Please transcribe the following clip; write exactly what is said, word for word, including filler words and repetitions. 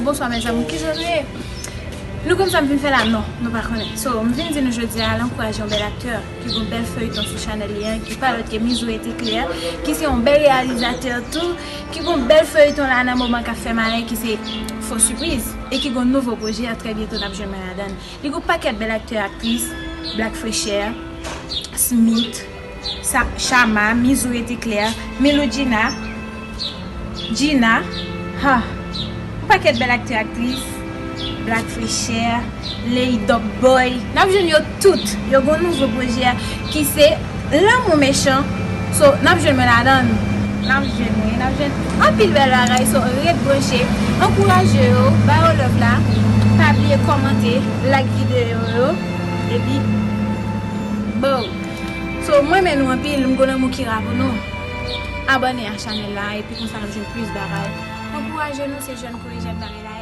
Bonswa mezanmi, kijan nou ye? Nou konn sa m vin fè la? Non, nou pa konnen. So, m vin di nou jodi a, al ankouraje yon bèl aktè ki gon bèl feuilleton sou chanèl li an, ki pa lòt ke Mizou et Eclair, ki se yon bèl reyalizatè tou, ki gon bèl feuilleton la nan moman k ap fè malè, ki se Fo Sipriz, e ki gon nouvo pwojè, trè byento n ap jwenn mwen ladan l. Li gon pakèt bèl aktè, aktris, Black Frechè, Smith, Sa- Chama, Mizou et Eclair, Milou Gina, Gina, ha, yon pakèt bèl aktè, aktris, Black Frechè, Ley Dog Boy. N ap jwenn yo tout. Yo gon nouvo pwojè ki se Lanmou Mechan. So, n ap jwenn mwen ladan l. N ap jwenn mwen, n ap jwenn anpil bèl bagay. So, ret branche, ankouraje yo, ba yo love la. Pa bliye kòmante, like videyo yo. Epi, bow. So, mwen renmen nou anpil, m gon lanmou ki ra pou nou. Abòne a chanèl la, epi konsa n ap jwenn plis bagay. Ankouraje nou, se jèn kouri jèn bare la.